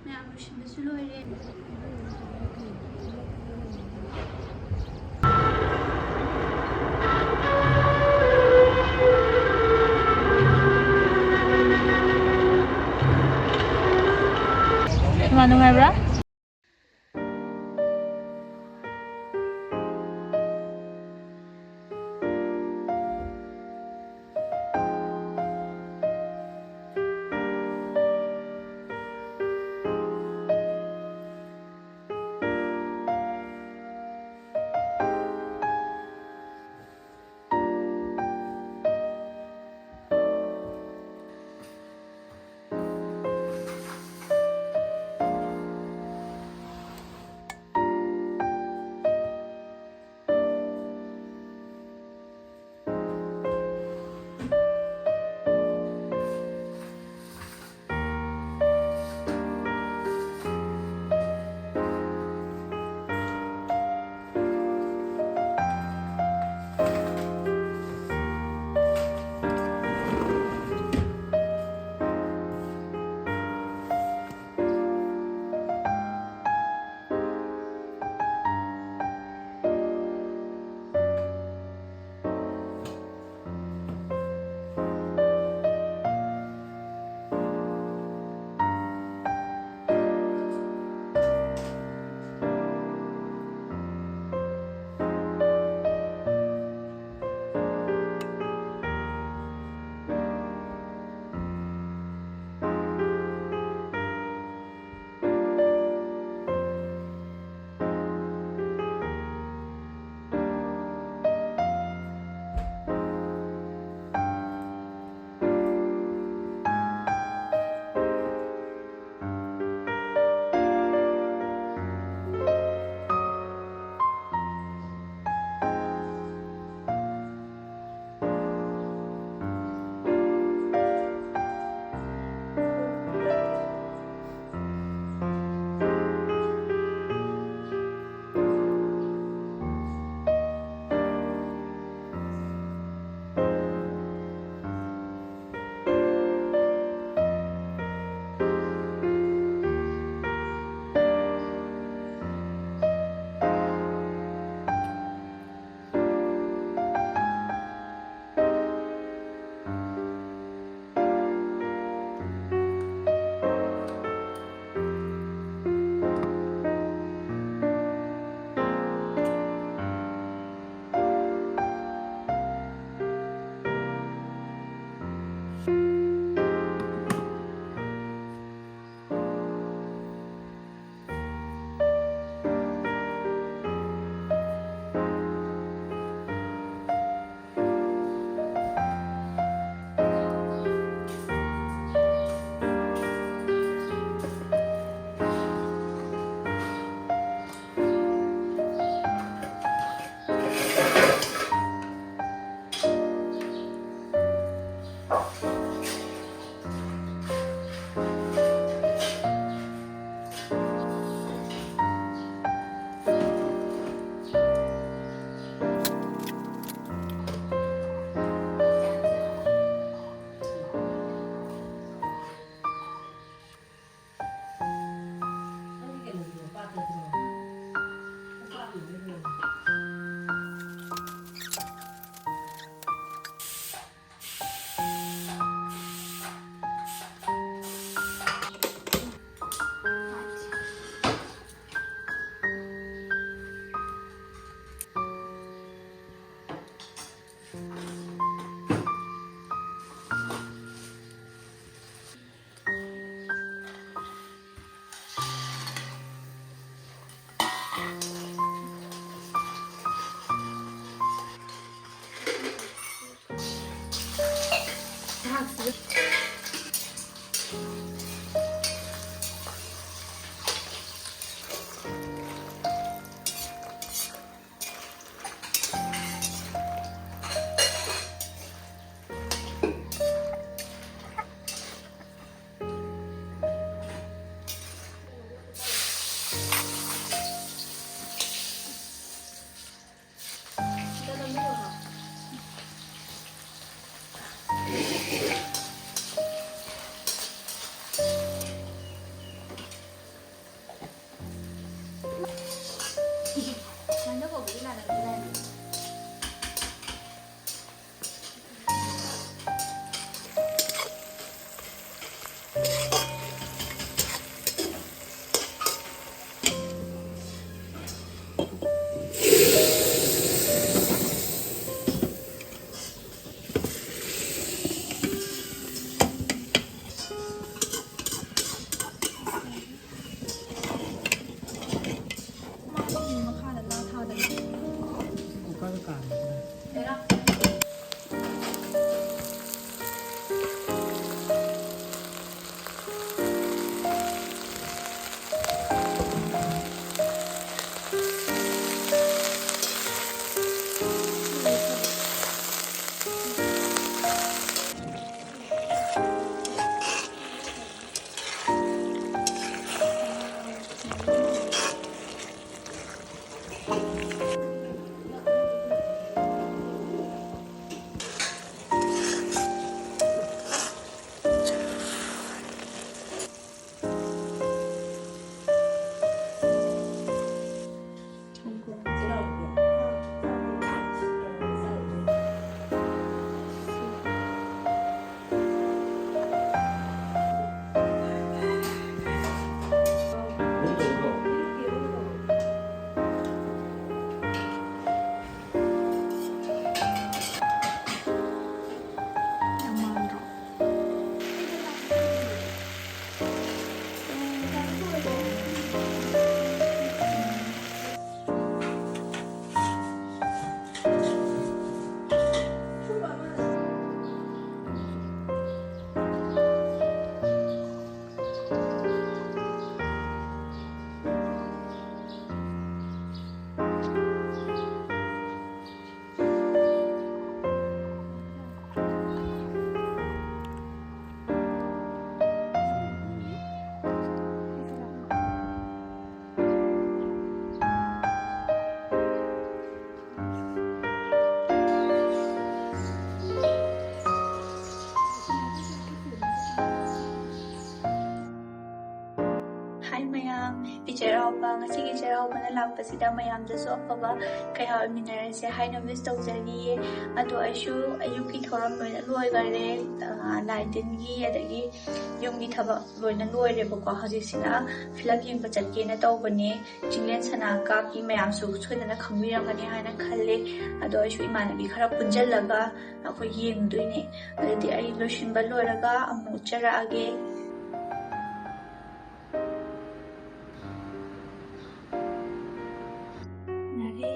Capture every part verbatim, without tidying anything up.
ꯃꯌꯥꯝ ꯂꯣꯏꯁꯤꯟꯕꯁꯨ ꯂꯣꯏꯔꯦ꯫ ꯏꯃꯥ, ꯅꯨꯡꯉꯥꯏꯕ꯭ꯔꯥ? ꯃꯥꯗꯤ ꯃꯈꯥꯗ ꯂꯥ ꯊꯥꯗꯅ꯫ ꯀꯨꯀꯔꯗ ꯀꯥꯝꯃꯦ꯫ ꯉꯁꯤꯒꯤ ꯆꯩꯔꯥꯎꯕꯅ ꯂꯥꯛꯄꯁꯤꯗ ꯃꯌꯥꯝꯗꯁꯨ ꯑꯐꯕ ꯀꯌꯥ ꯑꯣꯏꯃꯤꯟꯅꯔꯁꯦ ꯍꯥꯏꯅ ꯋꯤꯁ ꯇꯧꯖꯔꯤꯌꯦ꯫ ꯑꯗꯣ ꯑꯩꯁꯨ ꯑꯌꯨꯛꯀꯤ ꯊꯧꯔꯝ ꯂꯣꯏꯅ ꯂꯣꯏꯈꯔꯦ꯫ ꯑ, ꯂꯥꯏ ꯇꯤꯟꯒꯤ ꯑꯗꯒꯤ ꯌꯨꯝꯒꯤ ꯊꯕꯛ ꯂꯣꯏꯅ ꯂꯣꯏꯔꯦꯕꯀꯣ꯫ ꯍꯧꯖꯤꯛꯁꯤꯅ ꯐꯤꯂꯝ ꯌꯦꯡꯕ ꯆꯠꯀꯦꯅ ꯇꯧꯕꯅꯦ꯫ ꯆꯤꯡꯂꯦꯟ ꯁꯅꯥ ꯀꯥꯞꯀꯤ ꯃꯌꯥꯝꯁꯨ ꯁꯣꯏꯗꯅ ꯈꯪꯕꯤꯔꯝꯒꯅꯤ ꯍꯥꯏꯅ ꯈꯜꯂꯦ꯫ ꯑꯗꯣ ꯑꯩꯁꯨ ꯏꯃꯥꯟꯅꯕꯤ ꯈꯔ ꯄꯨꯟꯁꯤꯜꯂꯒ ꯑꯩꯈꯣꯏ ꯌꯦꯡꯗꯣꯏꯅꯦ꯫ ꯑꯗꯨꯗꯤ ꯑꯩ ꯂꯣꯏꯁꯤꯟꯕ ꯂꯣꯏꯔꯒ ꯑꯃꯨꯛ ꯎꯠꯆꯔꯛꯑꯒꯦ꯫ ꯌꯥꯔꯦ꯫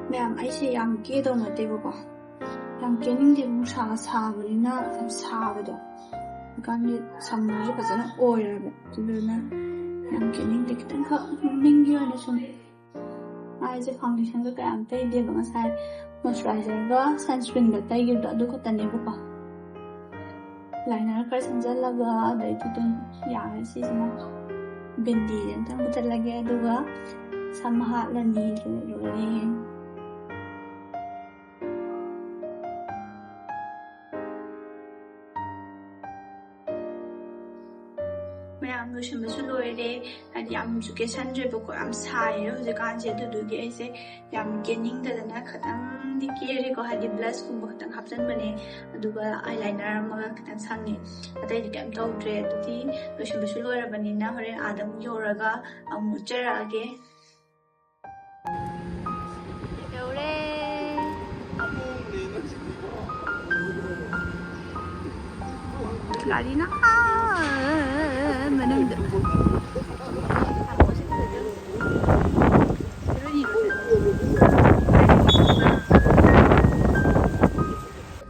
ꯃꯌꯥꯝ, ꯑꯩꯁꯦ ꯌꯥꯝ ꯀꯦꯗꯧ ꯅꯠꯇꯦꯕꯀꯣ, ꯌꯥꯝ ꯀꯦꯅꯤꯡꯗꯦ, ꯅꯨꯡꯁꯥ ꯁꯥꯕꯅꯤꯅ ꯌꯥꯝ ꯁꯥꯕꯗꯣ꯫ ꯍꯧꯖꯤꯛꯀꯥꯟꯗꯤ ꯁꯝꯃꯔꯁꯨ ꯐꯖꯅ ꯑꯣꯏꯔꯕ, ꯑꯗꯨꯗꯨꯅ ꯌꯥꯝ ꯀꯦꯅꯤꯡꯗꯦ꯫ ꯈꯤꯇꯪꯈꯛ ꯃꯃꯤꯡꯒꯤ ꯑꯣꯏꯅ ꯁꯨꯝ ꯃꯥꯏꯁꯦ ꯐꯥꯎꯟꯗꯦꯁꯟꯒ ꯀꯌꯥꯝ ꯇꯩꯗꯦꯕ, ꯉꯁꯥꯏ ꯃꯣꯏꯆꯔꯥꯏꯖꯔꯒ ꯁꯟꯁꯀ꯭ꯔꯤꯟꯒ ꯇꯩꯈꯤꯕꯗꯣ ꯑꯗꯨ ꯈꯛꯇꯅꯦꯕꯀꯣ꯫ ꯂꯥꯏꯅꯔ ꯈꯔ ꯁꯪꯖꯜꯂꯒ ꯑꯗꯩꯗꯤ ꯑꯗꯨꯝ ꯌꯥꯔꯦ꯫ ꯁꯤꯁꯤꯅ ꯕꯤꯟꯗꯤꯁꯦ ꯑꯝꯇꯪ ꯃꯨꯊꯠꯂꯒꯦ, ꯑꯗꯨꯒ ꯁꯝ ꯍꯥꯠꯂꯅꯤ, ꯑꯗꯨꯒ ꯂꯣꯏꯔꯦ꯫ ꯃꯌꯥꯝ ꯂꯣꯏꯁꯤꯟꯕꯁꯨ ꯂꯣꯏꯔꯦ꯫ ꯍꯥꯏꯗꯤ ꯌꯥꯝꯁꯨ ꯀꯦꯁꯟꯗ꯭ꯔꯦꯕꯀꯣ, ꯌꯥꯝ ꯁꯥꯏꯌꯦ ꯍꯧꯖꯤꯛꯀꯥꯟꯁꯦ꯫ ꯑꯗꯨꯗꯨꯒꯤ ꯑꯩꯁꯦ ꯌꯥꯝ ꯀꯦꯅꯤꯡꯗꯗꯅ ꯈꯇꯪꯗꯤ ꯀꯦꯔꯦꯀꯣ, ꯍꯥꯏꯗꯤ ꯕ꯭ꯂꯁꯀꯨꯝꯕ ꯈꯇꯪ ꯍꯥꯞꯆꯤꯟꯕꯅꯦ꯫ ꯑꯗꯨꯒ ꯑꯥꯏꯂꯥꯏꯅꯔ ꯑꯃꯒ ꯈꯇꯪ ꯁꯪꯉꯦ, ꯑꯇꯩꯗꯤ ꯀꯩꯝ ꯇꯧꯗ꯭ꯔꯦ꯫ ꯑꯗꯨꯗꯤ ꯂꯣꯏꯁꯤꯟꯕꯁꯨ ꯂꯣꯏꯔꯕꯅꯤꯅ ꯍꯣꯔꯦꯟ ꯑꯥꯗ ꯑꯃꯨꯛ ꯌꯧꯔꯒ ꯑꯃꯨꯛ ꯎꯠꯆꯔꯛꯑꯒꯦ꯫ ꯌꯧꯔꯦ꯫ ꯒꯥꯔꯤꯅ ꯑꯥ ꯃꯅꯨꯡꯗ꯫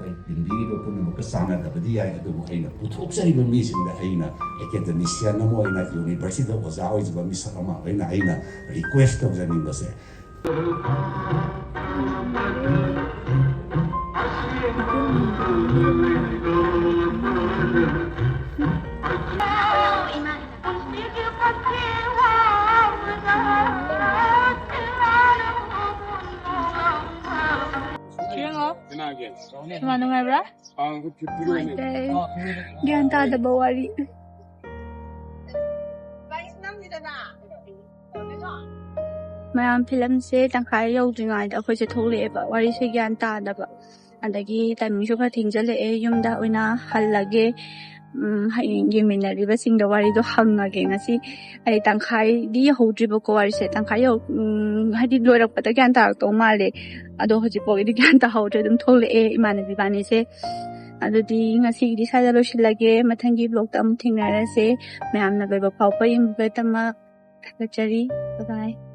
ꯑꯩꯈꯣꯏ ꯇꯤꯟꯕꯤꯔꯤꯕ ꯄꯨꯝꯅꯃꯛꯀ ꯆꯥꯟꯅꯗꯕꯗꯤ ꯌꯥꯏ, ꯑꯗꯨꯕꯨ ꯑꯩꯅ ꯄꯨꯊꯣꯛꯆꯔꯤꯕ ꯃꯤꯁꯤꯡꯗ ꯑꯩꯅ ꯑꯦꯀꯥꯗꯦꯃꯤꯁꯤꯌꯥꯟ ꯑꯃ ꯑꯣꯏꯅ, ꯌꯨꯅꯤꯚꯔꯁꯤꯇꯤꯗ ꯑꯣꯖꯥ ꯑꯣꯏꯖꯕ ꯃꯤꯁꯛ ꯑꯃ ꯑꯣꯏꯅ ꯑꯩꯅ ꯔꯤꯀ꯭ꯋꯦꯁ ꯇꯧꯖꯅꯤꯡꯕꯁꯦ, ꯀꯅꯥꯒꯤ? ꯏꯃꯥ, ꯅꯨꯡꯉꯥꯏꯕ꯭ꯔꯥ? ꯑꯥ, ꯐꯤꯐꯇꯤ ꯅꯨꯡꯉꯥꯏꯇꯦ꯫ ꯒ꯭ꯌꯥꯟ ꯇꯥꯗꯕ ꯋꯥꯔꯤ꯫ ꯃꯌꯥꯝ, ꯐꯤꯂꯝꯁꯦ ꯇꯪꯈꯥꯏ ꯌꯧꯗ꯭ꯔꯤꯉꯩꯗ ꯑꯩꯈꯣꯏꯁꯦ ꯊꯣꯛꯂꯛꯑꯦꯕ, ꯋꯥꯔꯤꯁꯦ ꯒ꯭ꯌꯥꯟ ꯇꯥꯗꯕ, ꯑꯗꯒꯤ ꯇꯥꯏꯃꯤꯡꯁꯨ ꯈꯔ ꯊꯦꯡꯖꯜꯂꯛꯑꯦ꯫ ꯌꯨꯝꯗ ꯑꯣꯏꯅ ꯍꯜꯂꯒꯦ꯫ ꯎꯝ, ꯍꯌꯦꯡ ꯌꯦꯡꯃꯤꯟꯅꯔꯤꯕꯁꯤꯡꯗ ꯋꯥꯔꯤꯗꯣ ꯍꯪꯉꯒꯦ꯫ ꯉꯁꯤ ꯑꯩ ꯇꯪꯈꯥꯏꯗꯤ ꯌꯧꯍꯧꯗ꯭ꯔꯤꯕꯀꯣ, ꯋꯥꯔꯤꯁꯦ ꯇꯪꯈꯥꯏ ꯌꯧ-, ꯎꯝ, ꯍꯥꯏꯗꯤ ꯂꯣꯏꯔꯛꯄꯗ ꯒ꯭ꯌꯥꯟ ꯇꯥꯔꯛꯇꯧ ꯃꯥꯜꯂꯦ꯫ ꯑꯗꯣ ꯍꯧꯖꯤꯛꯐꯥꯎꯒꯤꯗꯤ ꯒ꯭ꯌꯥꯟ ꯇꯥꯍꯧꯗ꯭ꯔꯦ, ꯑꯗꯨꯝ ꯊꯣꯛꯂꯛꯑꯦ ꯏꯃꯥꯟꯅꯕꯤ ꯏꯕꯥꯅꯤꯁꯦ꯫ ꯑꯗꯨꯗꯤ ꯉꯁꯤꯒꯤꯗꯤ ꯁ꯭ꯋꯥꯏꯗ ꯂꯣꯏꯁꯤꯜꯂꯒꯦ꯫ ꯃꯊꯪꯒꯤ ꯕ꯭ꯂꯣꯛꯇ ꯑꯃꯨꯛ ꯊꯦꯡꯅꯔꯁꯦ꯫ ꯃꯌꯥꯝꯅ ꯂꯣꯏꯕ ꯐꯥꯎꯕ ꯌꯦꯡꯕꯤꯕꯒꯤꯗꯃꯛ ꯊꯥꯒꯠꯆꯔꯤ꯫ ꯕꯥꯏ ꯕꯥꯏ꯫